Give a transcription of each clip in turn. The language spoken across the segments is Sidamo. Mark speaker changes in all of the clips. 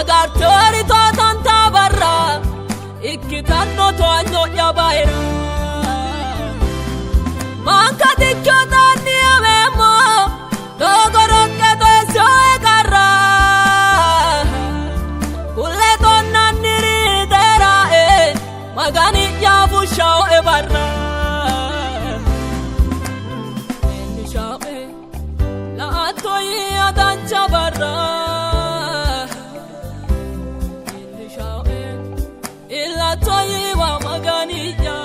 Speaker 1: Agartoori tootanta barra ikkitanno towaanyo'ya bayira. Manka dikko xaanni aweemmo doogo roqqe toyissioe qarra. Kulle tonnanniri teerae Magani'ya fushshaoe barra. Leellishaoe la''atto yiia dancha barra. Leellishaoe illatto yiiwa Magani'ya.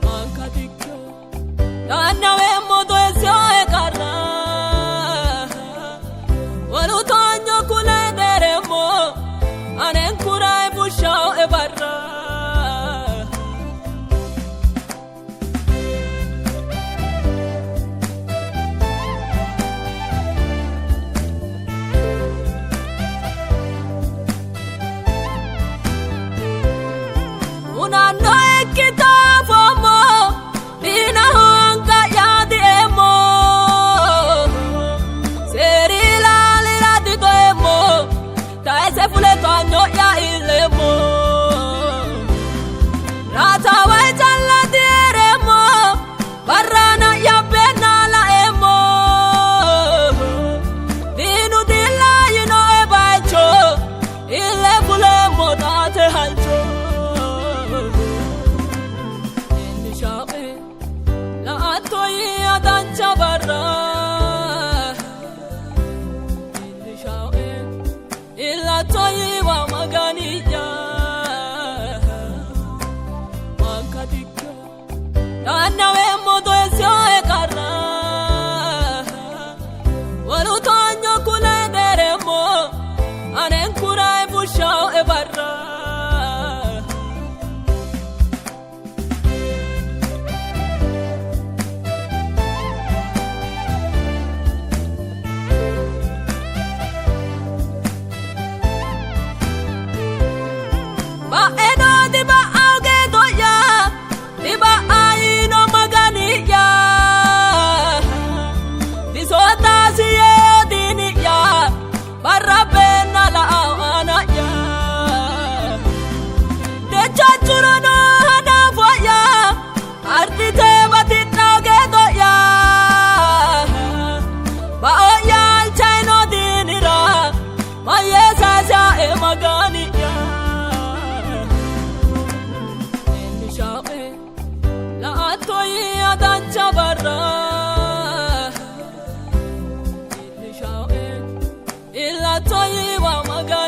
Speaker 1: Manka dikko xaannaweemmo toyissioe qarra. Wolu towaanyo kule deereemmo anenkurai fushshaoe barra. Unanno ikkitaafoommo diinaho anga'ya dieemmo seeri ilaalira digoeemmo tayise fule towaanyo'ya iilleemmo raataaway calla diereemmo barraana'ya beenna laeemmo diinu dillaayinoe bayicho ille fuleemmo xaate halcho. Leellishaoe la''atto yiia dancha barra. Leellishaoe illatto yiiwa Magani'ya. Manka dikko xaannaweemmo toyissioe qarra. Wolu towaanyo kule deereemmo anenkurai fushshaoe barra. Ba'e noo diba'ao geedo'ya diba'a yiino Magani'ya disootasi yee diini'ya barra beenna la'ao aana'ya techachuro noo hanafo'ya ardite batidhao geedo'ya bao'ya halchaino diinira mayyee sayisiyae Magani'ya. Leellishaoe la''atto yiia dancha barra. Leellishaoe illatto yiiwa Magani'ya.